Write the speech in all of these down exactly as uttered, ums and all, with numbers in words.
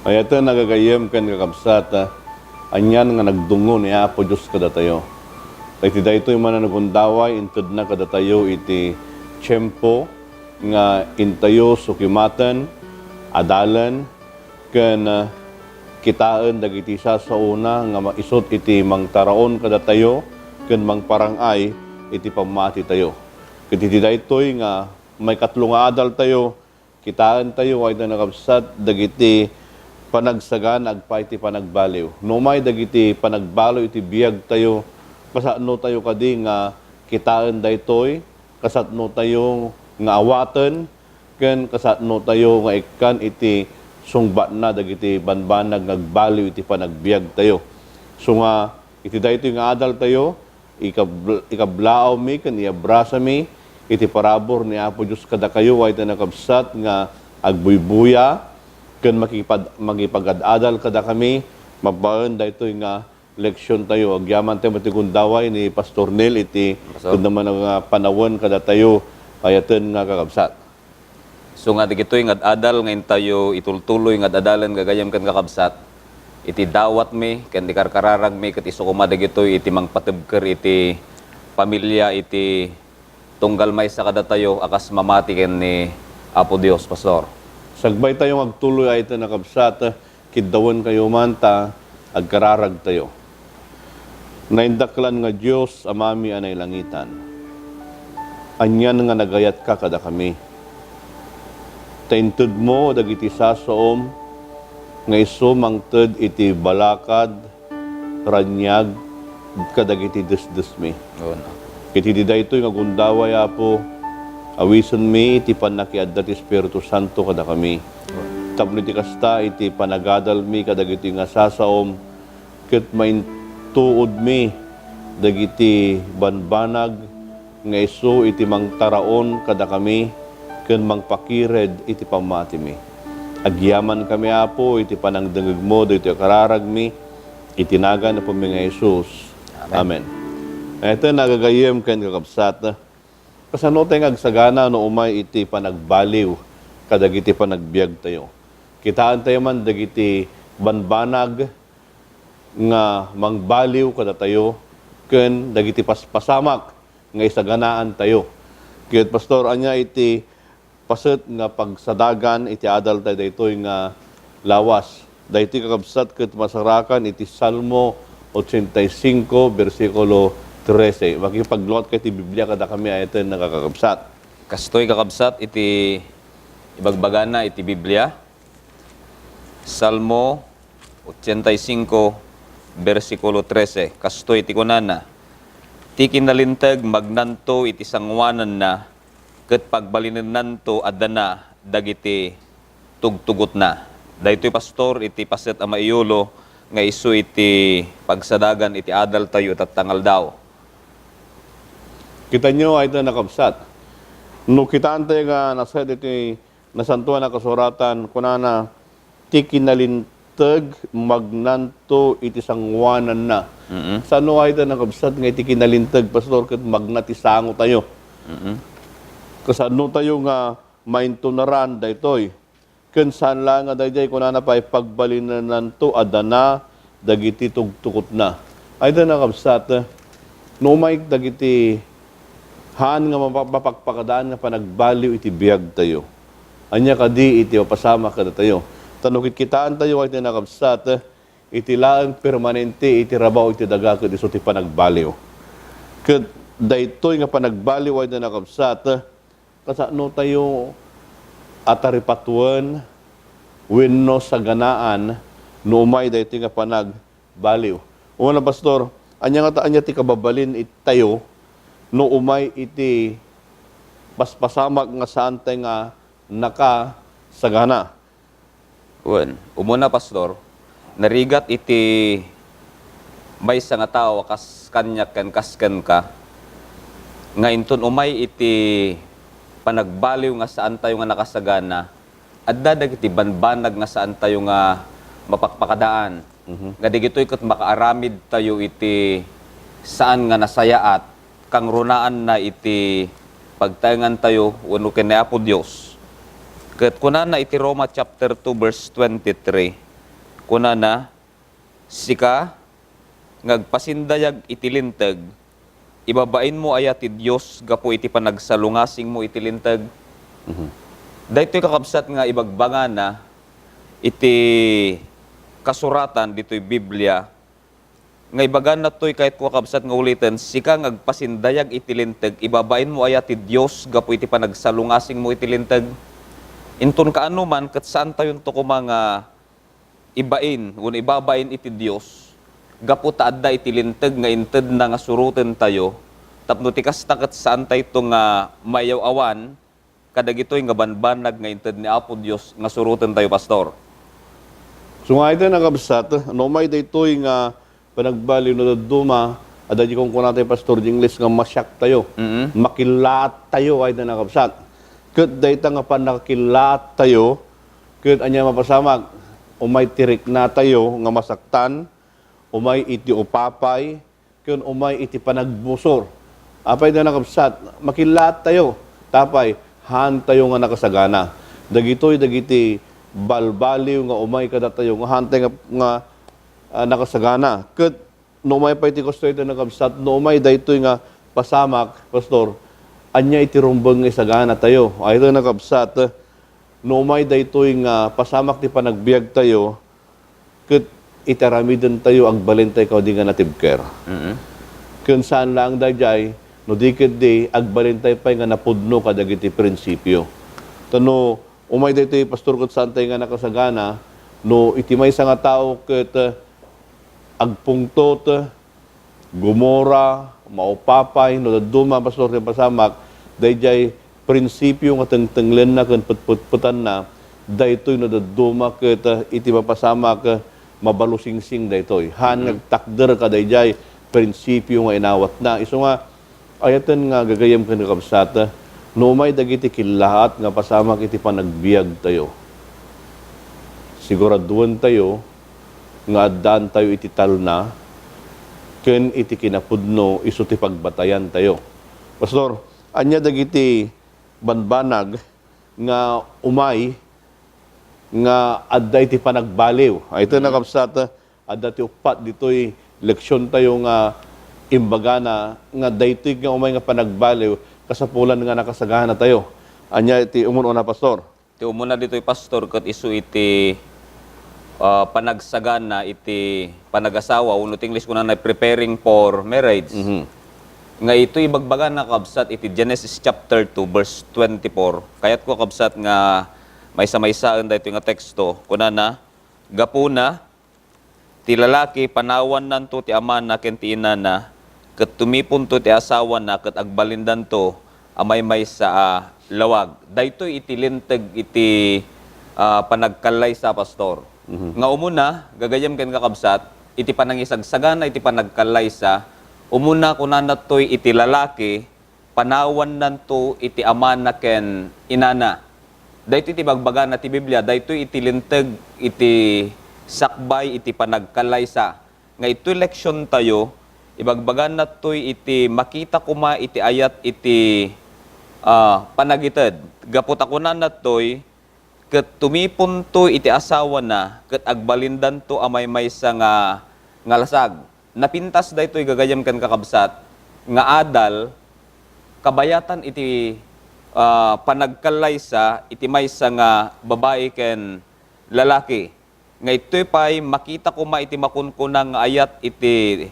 Ay-ayaten a gagayyem ken kakabsat, anian nga nagdungngo ni Apo Dios kadatayo. Ta iti daytoy manen a gundaway, intedna kadatayo iti tiempo nga intayo sukimaten, adalen, ken, ah, kitaen dagiti sasaona nga maisut iti mangtaraon kadatayo ken mangparang-ay iti pammatitayo. Ket iti daytoy nga maikatlo nga adaltayo, kitaentayo, ay-ayaten a kakabsat, dagiti panagsagana agpaay ti panagbaliw. No umay dagiti panagbaliw iti biagtayo, kasanotayo kadi nga kitaen daytoy? Kasanotayo nga awaten? Ken kasanotayo nga ikkan iti sungbatna dagiti banbanag nga agbaliw iti panagbiagtayo? Isu nga iti daytoy nga adaltayo, ikab-, ikablaawmi ken iabrasami iti parabur ni Apo Dios kadakayo, ay-ayaten a kakabsat, nga agbuybuya ken makipad-, makipagad-adal kadakami babaen daytoy nga leksiontayo. Agyamantayo met ti gundaway ni Pastor Neil iti Pastor. Ket naman nga panawen kadatayo, ay-ayaten nga kakabsat. Isu nga dagitoy nga ad-adal nga intayo itultuloy nga ad-adalen gagayyem ken kakabsat, iti dawatmi ken ikarkararagmi ket isu koma dagitoy iti mangpatebker iti pamilia iti tunggal maysa kadatayo a kas mamati ken ni Apo Dios, Pastor. Sagbaytayo nga agtuloy, ay-ayaten a kakabsat, kiddawenkayo man ta agkararagtayo. Naindaklan nga Dios, Amami a nailangitan, anian nga nagayatka kadakami. Ta intedmo dagiti sasaom nga isu mangted iti balakad, raniag, kadagiti desdesmi. Oo, no. Iti daytoy nga gundaway, Apo, awisenmi iti pannakiadda ti Espiritu Santo kadakami. Tapno iti kasta, iti panagadalmi kadagiti nga sasaom, ket maintuodmi dagiti banbanag nga isu iti mangtaraon kadakami ken mangpakired iti pammatimi. Agyamankami, Apo, iti panangdengngegmo daytoy a kararagmi, iti nagan Apomi nga Jesus. Amen. Amen. Iti nagagayyem ken kakabsat, kasano tayo nga agsagana no umay iti panagbaliw kadagiti panagbiagtayo? Kitaentayo man dagiti banbanag nga mangbaliw kadatayo ken dagiti paspasamak nga isaganaantayo. Ket, Pastor, ania iti paset nga pagsadagan iti adaltayo daytoy nga lawas? Daytoy, kakabsat, ket masarakan iti Salmo ochenta y cinco, bersikulo trese. Makipagluat kayo ti Biblia kadakami, ay-ayaten a kakabsat. Kastoy, kakabsat, iti ibagbagana iti Biblia. Salmo ochenta y cinco, bersikulo trese. Kastoy ti kunana, "Ti kinalinteg magnanto iti sangoananna, ket pagbalinennanto a dana dagiti tugtugotna." Daytoy, Pastor, iti paset a maiyulo nga isu iti pagsadagan iti adaltayo tatta nga aldaw. Kitaenyo, ay-ayaten a kakabsat, no kitaentayo nga nasayaat iti Nasantoan a Kasuratan, kunana, "Ti kinalinteg magnanto iti sangoananna." Mm. Saan no, ay-ayaten a kakabsat, nga iti kinalinteg, Pastor, ket magna ti sangotayo? Mm. Kasano tayo nga maintunaran daytoy? Ken saan laeng nga daydiay, kunana pay, "Pagbalinennanto a dana dagiti tugtugotna." Ay-ayaten a kakabsat, no umay dagiti haan nga mapa-, mapakpakadaan nga panagbaliw iti biagtayo, ania kadi iti mapasamak kadatayo? Ta no kitkitaentayo, ay-ayaten a kakabsat, iti laeng permanente iti rabaw iti daga ket isu ti panagbaliw. Ket daytoy nga panagbaliw, ay-ayaten a kakabsat, kasano tayo a taripatuen wenno saganaan no umay daytoy nga panagbaliw? Umuna, Pastor, ania nga ta-, ania ti kababalin it-, tayo no umay iti paspasamak nga saan tayo nga nakasagana? Wen, umuna, Pastor, narigat iti maysa nga tao a kas kaniak ken kas kenka, nga inton umay iti panagbaliw nga saantayo nga nakasagana, adda dagiti banbanag nga saantayo nga mapakpakadaan. Mhm. Nga digitoy ket makaaramidtayo iti saan nga nasayaat, kangrunaanna iti pagtaengantayo wenno ken ni Apo Dios. Ket kunana iti Roma chapter two, verse twenty-three, Kunana, "Sika nga agpasindayag iti linteg, ibabainmo aya ti Dios gapu iti panagsalungasingmo iti linteg?" Mhm. Daytoy, kakabsat, nga ibagbagana iti kasuratan ditoy Biblia, nga ibagana toy, kayatko, kakabsat, nga uliten, "Sika nga agpasindayag iti linteg, ibabainmo aya ti Dios gapu iti panagsalungasingmo iti linteg?" Inton kaano man, ket saantayonto koma nga ibain wenno ibabain iti Dios gapu ta adda iti linteg nga intedna nga surotentayo, tapno ti kasta ket saantayto nga mayaw-awan kadagitoy nga banbanag nga inted ni Apo Dios nga surotentayo, Pastor. So nga iti nakabsat, no umay daytoy nga panagbaliw no dadduma, adda di kunkunatayo, Pastor, di English nga ma-shock tayo. Mm. Makilaat tayo, ay iti nakabsat. Ket dayta nga pannakakilaat tayo, ket ania mapasamak? Umay ti rikna tayo nga masaktan, umay iti upapay, ken umay iti panagbusor. Apay da nakabsat, makilaat tayo. Tapay, haan tayo nga nakasagana. Dagitoy, dagiti balbaliw nga umay kadatayo, nga haan tayo nga, nga, ah, nakasagana. Ket no umay pay ti kastoy iti nakabsat, no umay daytoy nga pasamak, Pastor, ania iti rumbeng nga isagana tayo? Ay, ito nakabsat, no umay daytoy nga pasamak ti panagbiag tayo, ket iti aramiden tayo, agbalin tayo kadi nga natibker. Mm. Ken saan laeng daydiay, no di ketdi, agbalin tayo pay nga napudno kadagiti prinsipio. Ta no umay daytoy, Pastor, ket saan tayo nga nakasagana, no iti maysa nga tao ket, eh, agpungtot, gumora, maupapay, no dadduma, Pastor, ti pasamak, daydiay prinsipio nga tengtenglenna ken petpetpetanna, daytoy no dadduma ket, eh, iti mapasamak, eh, mabalusingsing daytoy. Haan nga Mm. agtakder kadaydiay prinsipio nga inawatna. Isu nga, ayaten nga gagayyem ken kakabsat, no umay dagiti killaat nga pasamak iti panagbiag tayo, siguraduentayo nga addaan tayo iti talna ken iti kinapudno isu ti pagbatayan tayo. Pastor, ania dagiti banbanag nga umay nga adda iti panagbaliw? Ay, ito, Mm. nakabsat, adda ti uppat ditoy leksion tayo nga imbagana nga daytoy nga umay nga panagbaliw, kasapulan nga nakasagana tayo. Ania ti umuna, Pastor? Ti umuna ditoy, Pastor, ket isu iti, ah, panagsagana iti panagasawa, wenno ti English kunana preparing for marriage. Mhm. Nga itoy ibagbagana, kabsat, iti Genesis chapter two, verse twenty-four. Kayatko, kabsat, nga maysa-maysaen daytoy nga teksto. Kunana, gapuna, ti lalaki, panawannanto ti amana ken ti inana, ket tumiponto ti asawana, ket agbalindanto a maymaysa a lawag. Daytoy iti linteg iti, ah, panagkallaysa, Pastor. Mhm. Nga umuna, gagayyem ken kakabsat, iti panangisagsagana iti panagkallaysa, umuna, kunana toy iti lalaki, panawannanto iti amana ken inana. Daytoy ti bagbagana ti Biblia, daytoy iti linteg iti sakbay iti panagkallaysa. Nga itoy leksion tayo, ibagbagana toy iti makita koma iti ayat iti, ah, panagited. Gapu ta kunana toy, ket tumiponto iti asawana, ket agbalindanto a maymaysa nga, nga lasag. Napintas daytoy gagayyem ken kakabsat nga adal kabayatan iti, ah, panagkallaysa iti maysa nga babai ken lalaki. Nga itoy pay, makita koma iti makunkuna nga ayat iti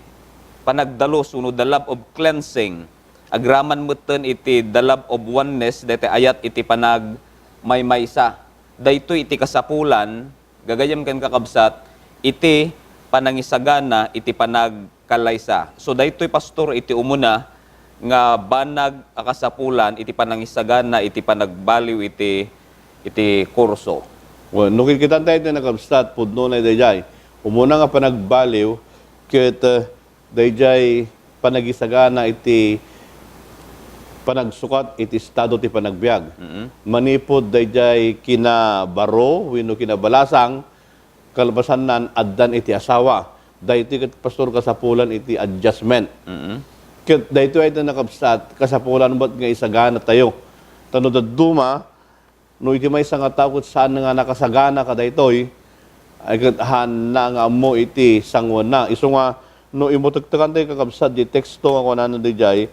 panagdalus wenno the love of cleansing. Agraman metten iti the love of oneness, daytoy ayat iti panagmaymaysa. Daytoy iti kasapulan, gagayyem ken kakabsat, iti panangisagana iti panagkallaysa. So, daytoy, Pastor, iti umuna nga banag a kasapulan iti panangisagana iti panagbaliw iti, iti kurso. Well, no kikitaentayo iti nakabsat, pudno na daydiay. Umuna nga panagbaliw, ket, eh, daydiay panagisagana iti panagsukat iti estado ti panagbiag. Mm. Manipud daydiay kinabaro wenno kinabalasang, kalpasannan, addan iti asawa. Daytoy ket, Pastor, kasapulan iti adjustment. Mm. Ket daytoy ay nakabsat, kasapulan met nga isagana tayo. Ta no dadduma, no iti maysa nga tao ket saan nga nakasagana kadaytoy, Ay ket haanna nga ammo iti sanguenna. Isu nga no imutektekan tayo, kakabsat, di teksto nga kunana didiay,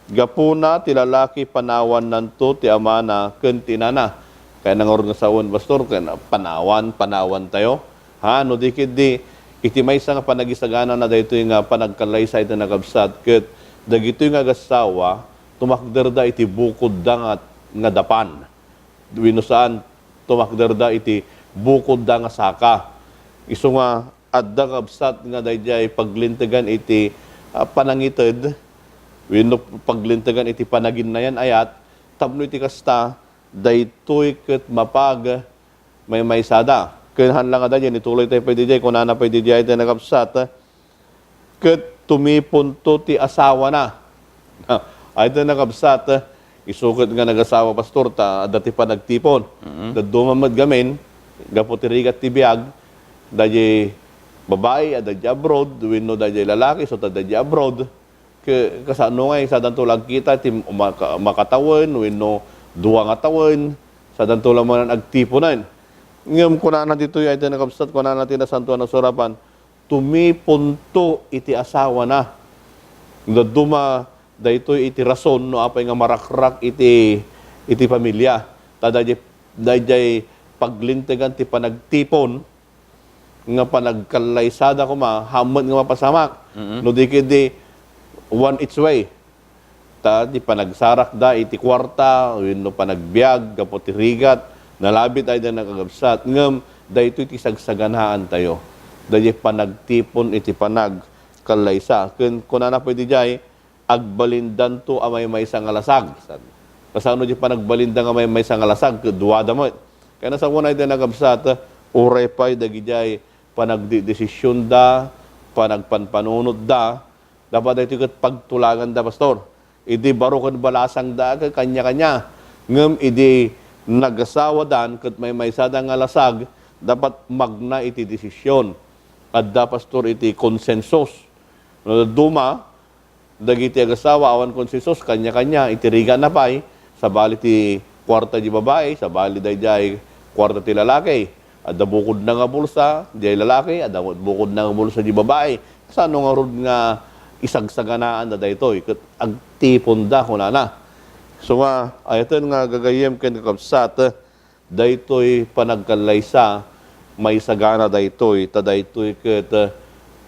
"Gapuna ti lalaki panawannanto ti amana ken ti inana." Kayatna ngarud nga sawen, Pastor, ken panawan, panawan tayo. Ha, no di ketdi, iti maysa nga panagisaganana daytoy nga panagkallaysa iti nakabsat, ket dagitoy nga agassawa, tumakderda iti bukodda nga, nga dapan. Wenno saan, tumakderda iti bukodda nga saka. Isu nga adda, kabsat, nga daydiay paglintegan iti, ah, panangited, wenno paglintegan iti panaginnayan-ayat, tapno iti kasta, daytoy ket mapag maymaysada. Ken haan la nga daydiay, ituloy tayo pay didiay, kunana pay didiay ti nakabsat, ket tumiponto ti asawana. Ay, ti nakabsat, isu ket nga nagasawa, Pastor, ta adda ti panagtipon. Mm. Dadduma met gamin, gapu ti rigat ti biag, daydiay babai, adda di abroad, wenno daydiay lalaki, isu ta adda di abroad. Ke-, kasano ngay, sadanto la agkita ti maka-, makatawen, wenno dua nga tawen, sadanto la manen agtiponen. Ngem kunana ditoy, ay ti nakabsat, kunana ti Nasantoan a Surapan, tumiponto iti asawana. Dadduma daytoy iti rason no apay nga marakrak iti, iti pamilia. Ta daydiay, daydiay paglintegan ti panagtipon nga panagkallaysada koma, haan met nga mapasamak. Mm. No di ketdi, one each way. Ta di panagsarakda iti kuarta, wenno panagbiag gapu ti rigat, nalabit ay da nakagabsat. Ngem daytoy ti sagsaganaan tayo. Daydiay panagtipon iti panagkallaysa. Ken kunana pay didiay, agbalindanto a maymaysa nga lasag. Kasano di panagbalinda nga maymaysa nga lasag? Ket duada met. Kayatna sawen ay da nakabsat, uray pay dagidiay panagdedesisionda, panagpanpanunotda, dapat daytoy ket pagtulaganda, Pastor. Idi baro ken balasangda ket kaniakania. Ngem idi nagasawadan ket maymaysada nga lasag, dapat magna iti desisyon. Adda, Pastor, iti konsensus. No dadduma, dagiti agasawa, awan konsensus, kaniakania, iti rigatna pay, sabali ti kuarta di babai, sabali daydiay kuarta ti lalaki. Adda bukodna nga bulsa, diay lalaki, adda met bukodna nga bulsa di babai. Kasano ngarud nga isagsaganaanda daytoy? Ket agtiponda, kunana. So nga, ayaten nga gagayyem ken kakabsat, daytoy panagkallaysa, maisagana daytoy, ta daytoy ket, eh,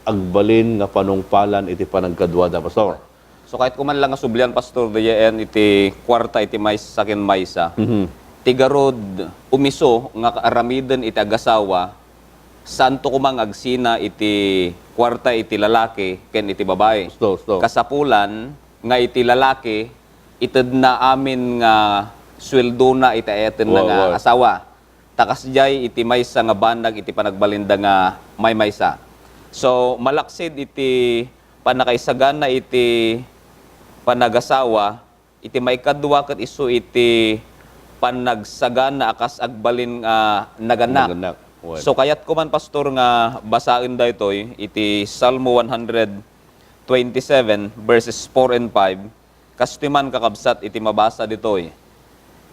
agbalin nga panungpalan iti panagkaduada, Pastor. So, kayatko man la nga sublian, Pastor, diayen iti kuarta iti maysa ken maysa. Mhm. Ti garud umiso nga kaaramiden iti agasawa, saanto koma nga agsina iti kuarta iti lalaki ken iti babai. Usto, usto. Kasapulan nga iti lalaki, itedna amin nga sueldona iti ayatenna Wow, nga wow. asawa. Ta kasdiay iti maysa nga banag iti panagbalinda nga maymaysa. So, malaksid iti pannakaisagana iti panagasawa, iti maikadua ket isu iti panagsagana a kas agbalin nga naganak. Naganak. Well. So, kayatko man, Pastor, nga basaen daytoy iti Salmo one hundred twenty-seven, verses four and five. Kastoy man, kakabsat, iti mabasa ditoy.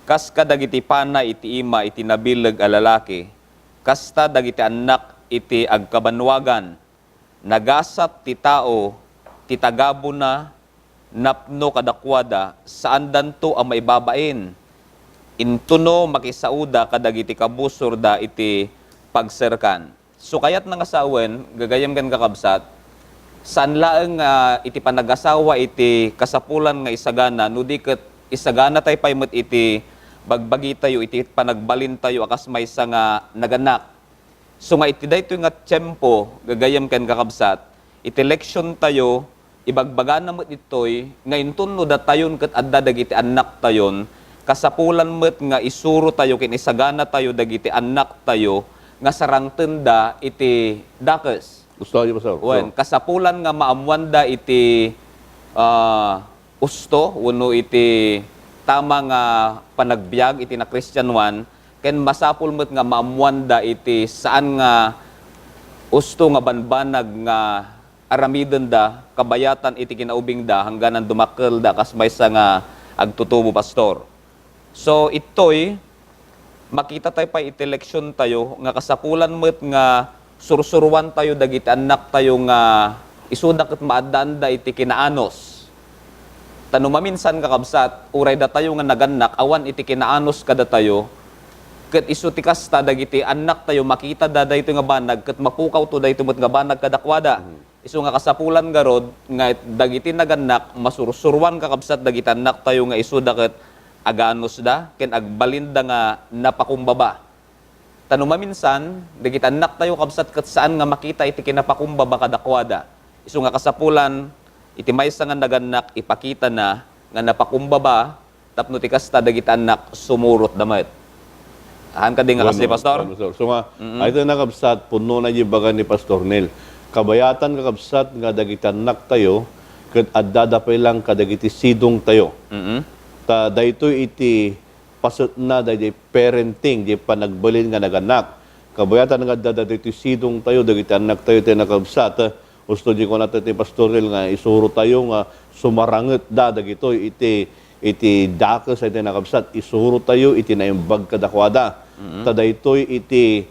Kas kadagiti pana iti ima iti nabileg a lalaki, kasta dagiti annak iti agkabannuagan. Nagasat ti tao ti tagabuna napno kadakuada, saandanto a maibabain. Intono makisaoda kadagiti kabusorda iti pagserkan. So, kayatna nga sawen, gagayyem ken kakabsat, saan laeng nga iti panagasawa iti kasapulan nga isagana, no di ket isagana tay pay met iti bagbagitayo, iti panagbalintayo a kas maysa nga naganak. So nga iti daytoy nga tiempo, gagayyem ken kakabsat, iti leksiontayo, ibagbagana met ditoy nga inton no datayon ket adda dagiti annaktayon, kasapulan met nga isurotayo ken isaganatayo dagiti annaktayo nga sarangtenda iti dakes. Gusto niyo, Pastor? Wen, So, kasapulan nga maammuanda iti, ah, usto wenno iti tama nga panagbiag iti nakristianuan, ken masapul met nga maammuanda iti saan nga usto nga banbanag nga aramidenda kabayatan iti kinaubingda hangganan dumakkelda kas maysa nga agtutubo, Pastor. So, ittoy, makita tayo pay iti leksion tayo nga kasapulan met nga sursuroantayo dagiti annaktayo nga isuda ket maaddaanda iti kinaanus. Ta no maminsan, kakabsat, uray datayo nga nagannak, awan iti kinaanus kadatayo, ket isu ti kasta, dagiti annaktayo, makitada daytoy nga banag, ket mapukawto daytoy met nga banag kadakuada. Mhm. Isu nga kasapulan garud nga it-, dagiti nagannak, masursuroan, kakabsat, dagiti annaktayo nga isuda ket agaanusda ken agbalinda nga napakumbaba. Ta no maminsan, dagiti annaktayo, kabsat, ket saan nga makita iti kinapakumbaba kadakuada. Isu nga kasapulan, iti maysa nga nagannak, ipakitana nga napakumbaba, tapno ti kasta, dagiti annak, sumurotda met. Haan kadi nga kasdi, Pastor? Wen, Pastor. So nga, Mm-mm. Ay tayo nakabsat, punno na di baga ni Pastor Neil. Kabayatan, kakabsat, nga dagiti annaktayo, ket addada pay lang kadagiti sidongtayo. Mm-mm. Ta daytoy iti pasetna daydiay parenting, di panagbalin nga nagannak. Kabayatan nga adda daytoy sidongtayo, dagiti annaktayo ti nakabsat. Usto di kunata ti Pastor Neil nga isurotayo nga sumarangetda dagitoy iti, iti dakes a ti nakabsat. Isurotayo iti naimbag kadakuada. Mm-hmm. Ta daytoy iti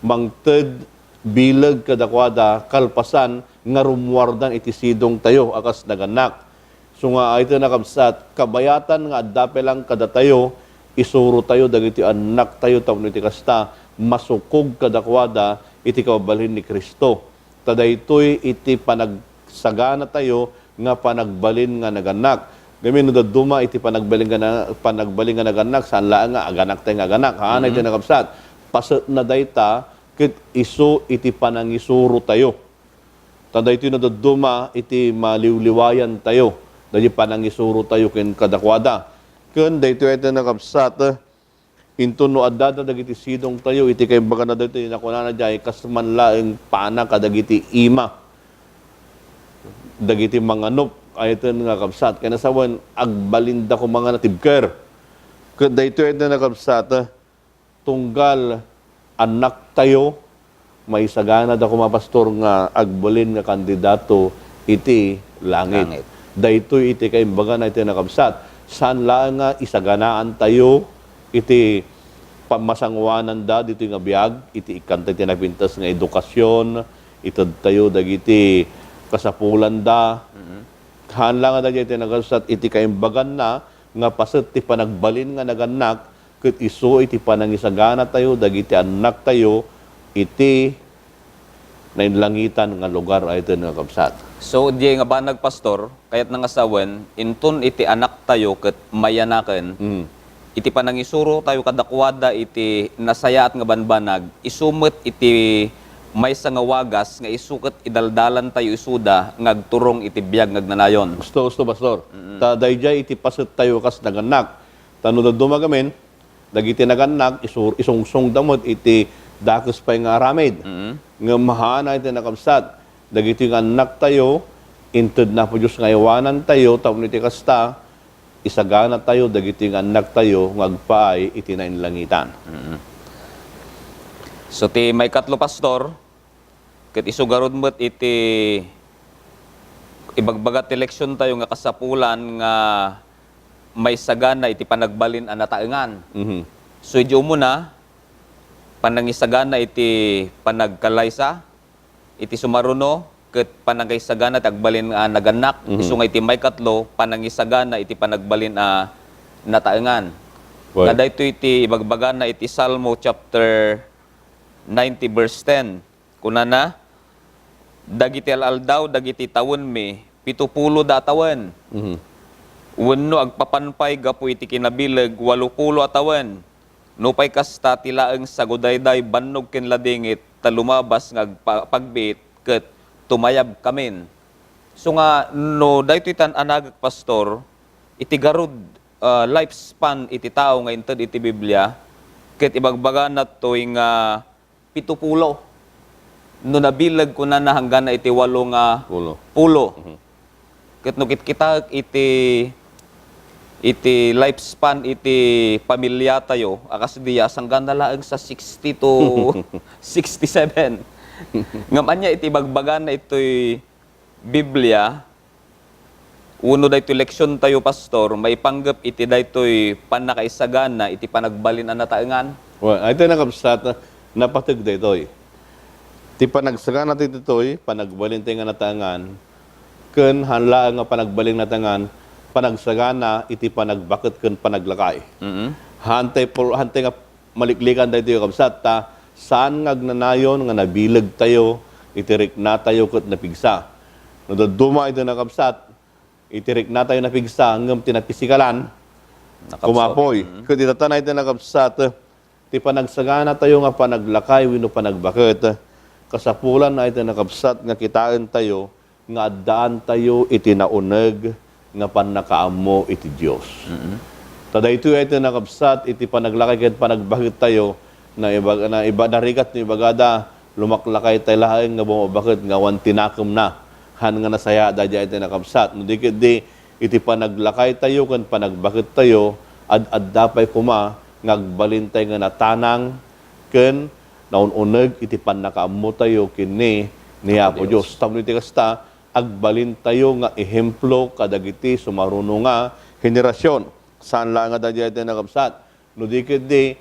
mangted bileg kadakuada kalpasan nga rummuardan iti sidongtayo a kas nagannak. So nga, ay ti nakabsat, kabayatan nga adda pay lang kadatayo, isurotayo dagiti annaktayo tapno iti kasta, masukog kadakuada iti kababalin ni Cristo. Ta daytoy iti panagsaganatayo nga panagbalin nga nagannak. Ngamin, no dadduma iti panagbalin nga na-, panagbalin nga nagannak, saan laeng nga aganaktayo nga aganak. Haan, mm-hmm, iti nakabsat. Pasetna dayta, ket isu iti panangisurotayo. Ta daytoy no dadduma iti maliwliwayantayo, daydi panangisurotayo ken kadakuada. Ken daytoy iti nakabsat, inton no addada dagiti sidongtayo, iti kaimbagana daytoy, nakunana diay, kas man laeng pana kadagiti ima, dagiti manganop, ay iti nakabsat. Ken sawen, agbalinda koma nga natibker. Ket daytoy iti nakabsat, tunggal annaktayo, maisaganada koma, Pastor, nga agbalin nga kandidato iti langit. Langit. Daytoy iti kaimbagana iti nakabsat. Saan laeng nga isaganaantayo iti pammasanguananda ditoy nga biag, iti ikkanta iti napintas nga edukasyon, itedtayo dagiti kasapulanda. Mm-hmm. Haan la nga daydiay ti nakabsat iti kaimbaganna nga paset ti panagbalin nga nagannak, ket isu iti panangisaganatayo dagiti annaktayo iti nainlangitan nga lugar, ay iti nakabsat. So, diay nga banag, Pastor, kayatna nga sawen, inton iti anaktayo ket mayanaken, mm, iti panangisurotayo kadakuada iti nasayaat nga banbanag, isu met iti maysa nga wagas nga isu ket idaldalantayo isuda nga agturong iti biag nga agnanayon. Usto, usto, Pastor. Mm. Ta daydiay iti pasettayo kas nagannak. Ta no dadduma gamin, dagiti nagannak, isur-, isungsongda met iti dakes pay nga aramid. Mm. Ngem haan iti nakabsat, dagiti nga annaktayo, inted Apo Dios nga aywanantayo, tapno iti kasta, isaganatayo dagiti nga annaktayo nga agpaay iti nainlangitan. Mm. So, ti maikatlo, Pastor, ket isu garud met iti ibagbaga ti leksiontayo nga kasapulan nga maisagana iti panagbalin a nataengan. Mhm. So, idi umuna, panangisagana iti panagkalaysa, iti sumaruno, ket panangisagana ti agbalin a nagannak. Mhm. Isu nga iti maikatlo, panangisagana iti panagbalin a nataengan. Right. Nga daytoy ti ibagbagana iti Salmo chapter ninety verse ten. Kunana, "Dagiti al-aldaw dagiti tawenmi, pito pulo da a tawen. Mhm. Wenno agpapan pay gapu iti kinabileg, walo pulo a tawen. Nupay kasta, ti laeng sagudayday bannog ken ladingit, ta lumabas nga agpa-, pagbiit ket tumayabkamin." So nga, no daytoy tan-anagek, Pastor, iti garud, ah, lifespan iti tao nga inted iti Biblia, ket ibagbagana toy nga pito pulo. No nabileg, kunana, hangganna iti walo nga pulo. Pulo. Mhm. Ket no kitkitaek iti, iti lifespan iti pamiliatayo, a kas diay, sangganna laeng sa sixty to sixty-seven. Ngem ania iti ibagbagana itoy Biblia, wenno daytoy leksiontayo, Pastor, maipanggep iti daytoy pannakaisagana iti panagbalin a nataengan? Well, ay tayo nakabsat, napateg daytoy. Ti panagsagana ti ditoy, panagbalin tayo nga nataengan, ken haan laeng nga panagbalin nataengan, panagsagana iti panagbaket ken panaglakay. Mm. Haan tayo pul-, haan tayo nga maliklikan daytoy, kakabsat, ta saan nga agnanayon nga nabileg tayo iti rikna tayo ket napigsa. No dadduma iti, kakabsat, iti rikna tayo napigsa, ngem ti napisikalan, Nakapsot. kumapoy. Mm. Ket itatta na iti, kakabsat, ti panagsagana tayo nga panaglakay wenno panagbaket, kasapulan na iti, kakabsat, nga kitaen tayo nga addaan tayo iti nauneg nga pannakaammo iti Dios. Mm. Ta daytoy ay iti, kakabsat, iti panaglakay ken panagbaket tayo, na iba-, na iba-, narigat no ibagada, lumaklakay tayo laeng nga bumabaket nga awan ti nakemna. Haan nga nasayaat daydiay iti, kakabsat. No di ketdi, iti panaglakay tayo ken panagbaket tayo, ad-adda pay koma nga agbalin tayo nga natanang ken naun-uneg iti pannakaammo tayo ken ni, ni Apo Apo Dios. Dios. Tapno iti kasta, agbalin tayo nga ehemplo kadagiti sumaruno nga henerasyon. Saan laeng nga daydiay iti, kakabsat. No di ketdi,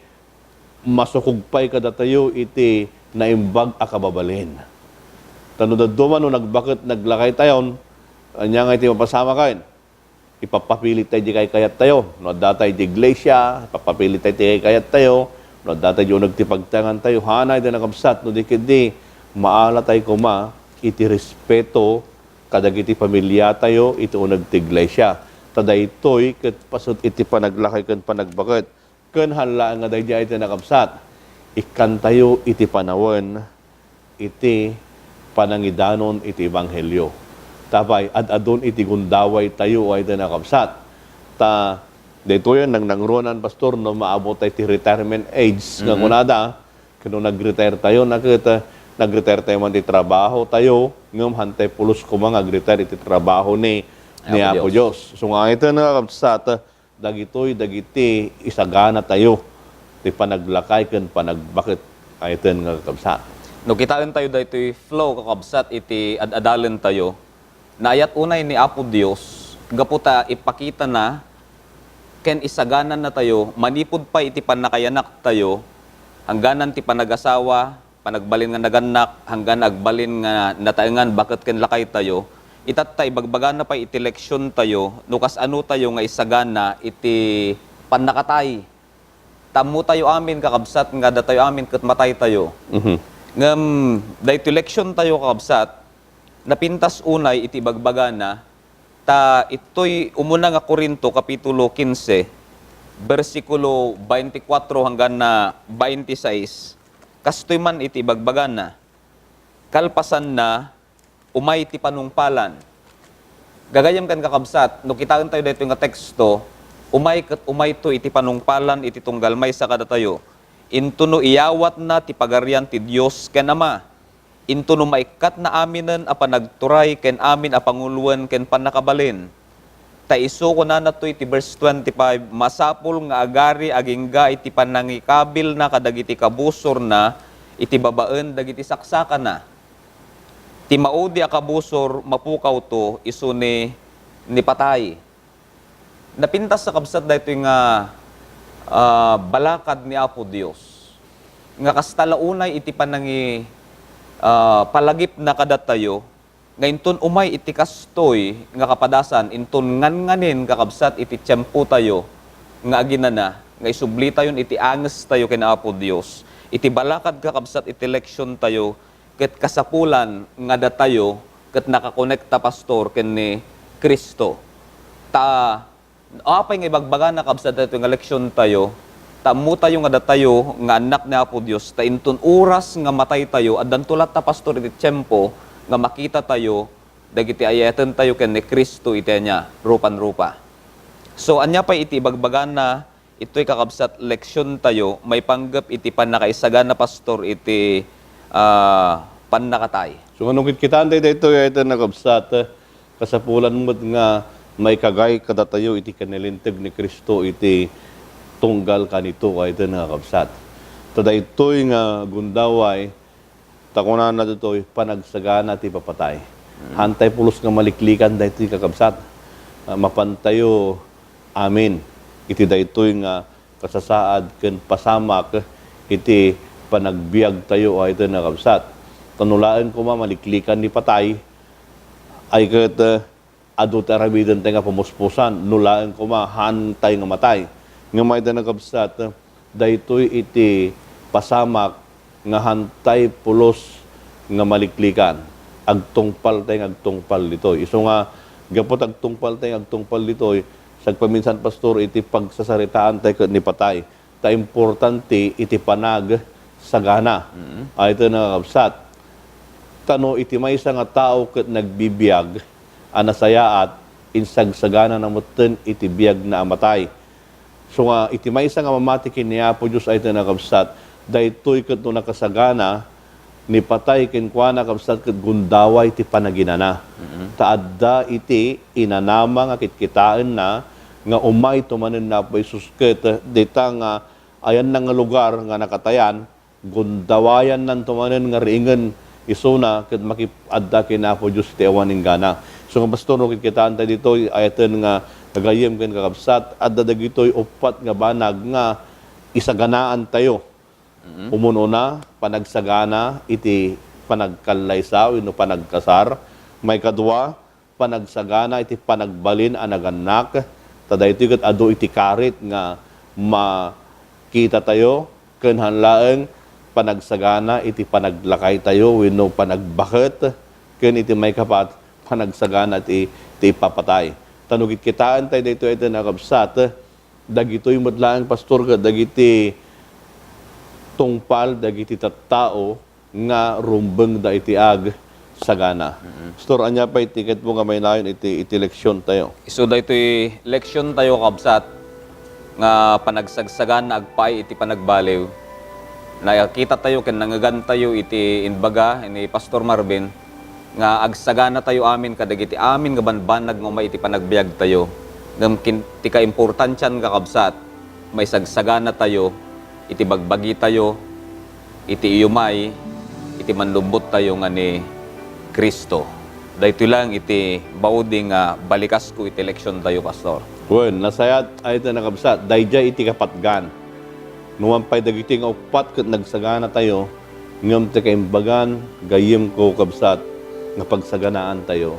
masukog pay kadatayo iti naimbag a kababalin. Ta no dadduma no nagbaket, naglakay tayon, ania nga iti mapasamak? Ipapapili tayo di kaikayat tayo. No adda tayo di iglesia, ipapapili tayo di kaikayat tayo. No adda tayo di uneg ti pagtaengan tayo, haan iti, kakabsat, no di ketdi, maala tayo koma iti respeto kadagiti pamilya tayo iti uneg ti iglesia. Ta daytoy ket paset iti panaglakay ken panagbaket. Ken haan laeng nga daydiay iti, kakabsat, ikkantayo iti panawen iti panangidanon iti ebanghelio. Tapay, ad-adun iti gundaway tayo, ay iti, kakabsat. Ta, daytoyen, nangnangruanan, Pastor, no maabot tayo ti retirement age nga Mm-hmm. kunada, ken no nag-retire tayo, na ket, ah, nag-retire tayo man ti trabaho tayo, ngem haan tayo pulos koma nga ag-retire iti trabaho ni, ni Apo Apo Dios. Dios. So, nga iti, kakabsat, dagitoy dagiti isagana tayo ti panaglakay ken panagbaket, ay iti, kakabsat. No kitaen tayo daytoy flow, kakabsat, iti ad-adalen tayo, naayat unay ni Apo Dios gapu ta ipakitana ken isaganana tayo manipud pay iti pannakayanak tayo, hangganan ti panagasawa, panagbalin nga nagannak, hanggan agbalin nga nataengan baket ken lakay tayo, itatta ibagbagana pay iti leksion tayo no kasano tayo nga isagana iti pannakatay. Ta ammo tayo amin, kakabsat, nga datayo amin ket matay tayo. Mhm. Ngem daytoy leksion tayo, kakabsat, napintas unay iti ibagbagana, ta itoy umuna nga Corinto, Kapitulo kinse, bersikulo baintikwatro hanggan na baintisais. Kastoy man iti ibagbagana, kalpasanna, umay ti panungpalan. Gagayyem ken kakabsat, no kitaentayo daytoy nga teksto, umay ket umayto iti panungpalan iti tunggal maysa kadatayo. Intono iyawatna ti Pagarian ti Dios ken Ama, intono maikkatna aminen a panagturay ken amin a panguloen ken pannakabalin. Ta isu, kunana toy ti verse twenty-five, masapul nga agari agingga iti panangikabilna kadagiti kabusorna iti babaen dagiti saksakana. Ti maudi a kabusor, mapukawto isu ni, ni patay. Napintas a kabsat daytoy nga, ah, balakad ni Apo Dios. Nga kasta la unay iti panangi-, ah, palagipna kadatayo, nga inton umay iti kastoy nga kapadasan, inton ngannganin, kakabsat, iti tiempotayo nga aginana, nga isublitayon iti angestayo ken Apo Dios. Iti balakad, kakabsat, iti leksiontayo, ket kasapulan nga datayo ket nakakonekta, Pastor, ken ni Cristo. Ta, apay nga ibagbagana, kabsat, daytoy nga leksiontayo? Ta ammotayo nga datayo nga annak ni Apo Dios, ta inton oras nga mataytayo, addanto latta, Pastor, iti tiempo nga makitatayo dagiti ay-ayatentayo ken ni Cristo iti ania, rupan-rupa. So, ania pay iti ibagbagana, itoy, kakabsat, leksiontayo maipanggep iti pannakaisagana, Pastor, iti, ah, pannakatay? So, ngano kitkitaentayo daytoy, ay iti, kakabsat, kasapulan met nga maikagay kadatayo iti kinalinteg ni Cristo iti tunggal kanito, ay iti, kakabsat. Ta daytoy nga gundaway, ta kunana ditoy, panagsagana ti ipapatay. Mm. Haan tayo pulos nga maliklikan daytoy, kakabsat. Ah, mapantayo amin iti daytoy nga kasasaad ken pasamak iti panagbiagtayo, ay iti, kakabsat. Ta no laeng koma maliklikan ni patay, ay ket, eh, adu ti aramidentayo nga pamuspusan, no laeng koma haantay nga matay. Ngem ay da nakabsat, daytoy iti pasamak nga haantay pulos nga maliklikan. Agtungpaltayo nga agtungpal ditoy. Isu nga, gapu ta agtungpaltayo nga agtungpal ditoy, sagpaminsan, Pastor, iti pagsasaritaantayo ket ni patay. Ta importante iti panagsagana. Mm. Ay ito, nakakabsat. Ta no iti maysa nga tao ket nagbibiag a nasayaat, insagsaganana metten iti biagna a matay. So nga, iti maysa nga mamati ken ni Apo Dios ay iti nakabsat, daytoy ket no nakasagana, ni patay kenkuana, kabsat, ket gundaway ti panaginana. Mm. Ta adda iti inanama nga kitkitaenna nga umay tumanen ni Apo Jesus ket dita nga ayanna nga lugar nga nakatayan, gundawayannanto manen nga riingen isuna ket makip-adda ken Apo Dios iti awan inggana. So nga, Pastor, no kitkitaentayo ditoy, ayaten nga gagayyem ken kakabsat, adda dagitoy uppat nga banag nga isaganaantayo. Mm. Umun-una, panagsagana iti panagkallaysa wenno panagkasar. Maikadua, panagsagana iti panagbalin a nagannak, ta daytoy ket adu iti karit nga makitatayo, ken haan laeng panagsagana iti panaglakaytayo wenno panagbaket, ken iti maikapat, panagsagana ti, ti ipapatay. Ta no kitkitaentayo daytoy, iti nakabsat, dagitoy met laeng, Pastor, ket dagiti tungpal dagiti tattao nga rumbengda iti agsagana. Mm-mm. Pastor, ania pay ti ketmo nga mainayon iti, iti leksiontayo? Isu daytoy leksiontayo, kabsat, nga panagsagsagana agpaay iti panagbaliw. Nakitatayo ken nangngegantayo iti imbaga ni Pastor Marvin nga agsaganatayo amin kadagiti amin nga banbanag nga umay iti panagbiagtayo. Ngem kin-, ti kaimportantian, kakabsat, maisagsaganatayo iti bagbagitayo, iti iyumay, iti manlubbottayo nga ni Cristo. Daytoy laeng iti maudi nga balikasko iti leksiontayo, Pastor. Wen, nasayaat ay iti nakabsat, daydiay iti kapatgan. Numan pay dagiti nga uppat ket nagsaganatayo, ngem ti kaimbagan, gayyemko, kabsat, nga pagsaganaantayo.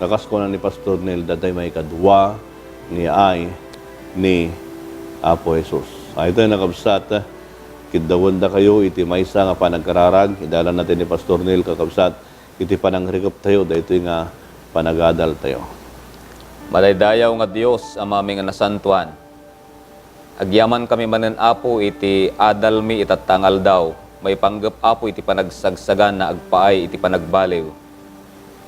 Nga kas kuna ni Pastor Nel, daytoy maikadua nga yaay ni Apo Jesus. Ay, itoy, nakabsat, kiddawendakayo iti maysa nga panagkararag, idalan natin ni Pastor Nel, kakabsat, iti panangrikeptayo, daytoy nga panagadaltayo. Madaydayaw nga Dios, Amami nga nasantoan, agyamankami manen, Apo, iti adalmi itatta nga aldaw, maipanggep, Apo, iti panagsagsagana agpaay iti panagbaliw.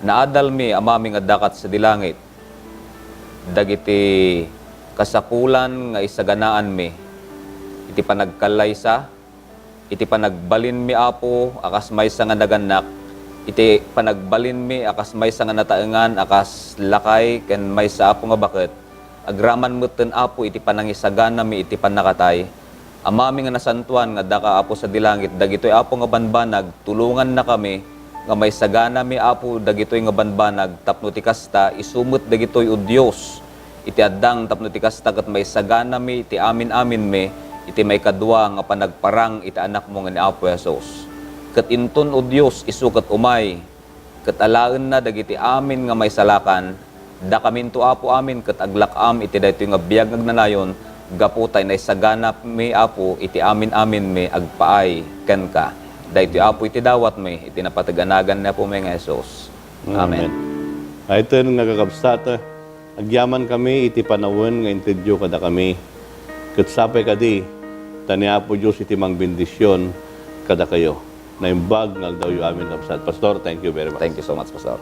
Naadalmi, Amami nga dakat sadi langit, dagiti kasapulan nga isaganaanmi iti panagkallaysa, iti panagbalinmi, Apo, a kas maysa nga nagannak, iti panagbalinmi a kas maysa nga nataengan a kas lakay ken maysa, Apo, nga baket, agraman metten, Apo, iti panangisaganami iti pannakatay. Amami nga nasantoan nga addaka, Apo, sadi langit, dagitoy, Apo, nga banbanag, tulongannakami nga maisaganami, Apo, dagitoy nga banbanag, tapno ti kasta, isu met dagitoy, O Dios, iti addang, tapno ti kasta ket maisaganami iti amin-aminmi iti maikadua nga panagparang iti Anakmo nga ni Apo Jesus. Ket inton, O Dios, isu ket umay, ket alaenna dagiti amin nga maisalakan, dakaminto, Apo, amin ket aglak-am iti daytoy nga biag nga agnanayon, gapu ta inaisaganami, Apo, iti amin-aminmi agpaay kenka. Daytoy, Apo, iti dawatmi iti napateg a nagan ni Apomi nga Jesus. Amen. Amen. Ayten nga kakabsat, agyamankami iti panawen nga intedyo kadakami. Ket sapay kadi, ta ni Apo Dios iti mangbendision kadakayo. Naimbag nga aldawyo amin, kabsat. Pastor, thank you very much. Thank you so much, Pastor.